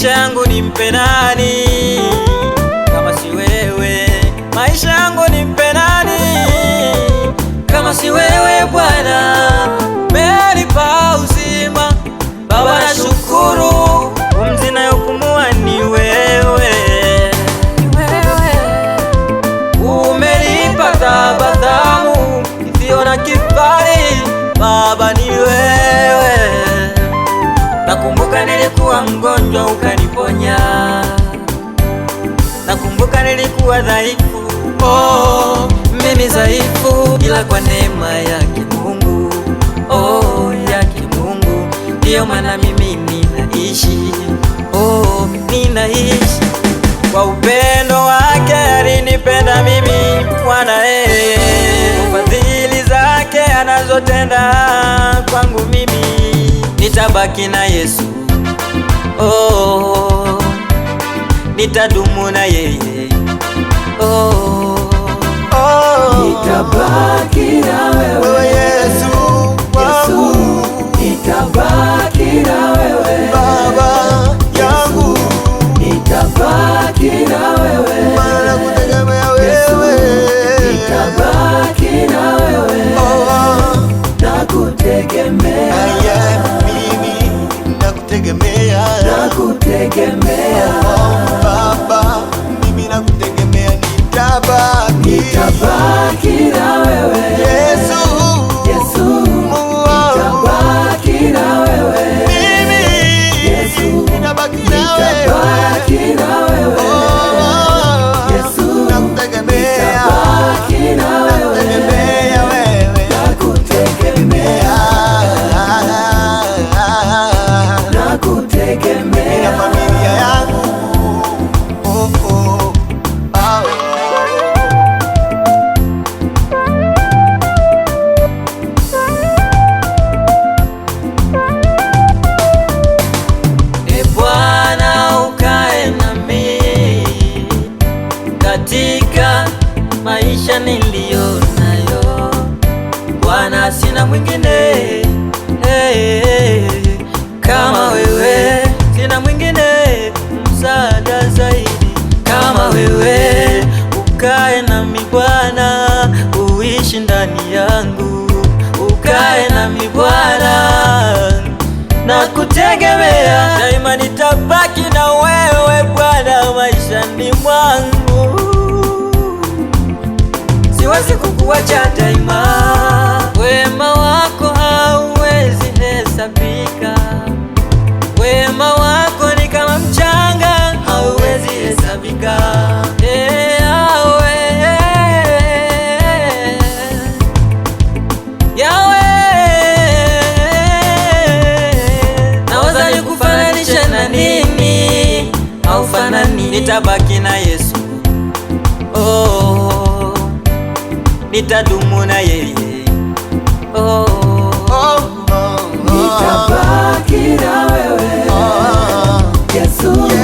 Maisha yangu nimpe nani kama si wewe? Maisha yangu nimpe nani kama si wewe Bwana? Umenipa uzima Baba, nashukuru. Pumzi nayopumua ni wewe, umenipa tabasamu isiyo na kifani. Baba ni wewe. Nakumbuka nilikuwa mgonjwa ukaniponya, nakumbuka nilikuwa dhaifu, oh, mimi dhaifu, ila kwa neema yake Mungu, oh, yake Mungu, ndiyo maana mimi ninaishi, oh, ninaishi kwa upendo wake. Alinipenda mimi Bwana, fadhili zake anazotenda kwangu mimi, nitabaki na Yesu, oh, nitadumu na yeye, oh, oh. Nitabaki na wewe Wewe Yesu wangu, nitabaki na wewe Baba yangu, nitabaki na wewe maana nakutegemea wewe. Nitabaki na wewe Oh, nakutegemea, yeah, mimi nakutegemea. Nakutegemea. Oh, Baba, mimi nakutegemea, nitabaki. Nitabaki na wewe Yesu, Yesu, Mungu wangu, nitabaki na wewe mimi Yesu, nitabaki na wewe. Nitabaki na wewe Oh, Yesu, nakutegemea, nitabaki na wewe nakutegemea wewe. Nakutegemea, Mimi na nakutegemea. familia yangu. Oh, oh, ah, oh. E Bwana, ukae nami katika maisha niliyo nayo. Bwana, sina mwingine, hey, hey, kama wewe, sina mwingine msaada zaidi kama wewe. Ukae nami Bwana, uishi ndani yangu, ukae nami Bwana, na kutegemea daima, nitabaki na wewe Bwana maishani mwangu, siwezi kukuacha daima. Wema wako hauwezi hesabika, wema wako ni kama mchanga, hauwezi hesabika. Yawe, Yawe, naweza nikufananishe na nini? Haufanani. Nitabaki na Yesu, oh, nitadumu na yeye, oh. Oh, oh, oh. Nitabaki na wewe Oh, Yesu, Yesu.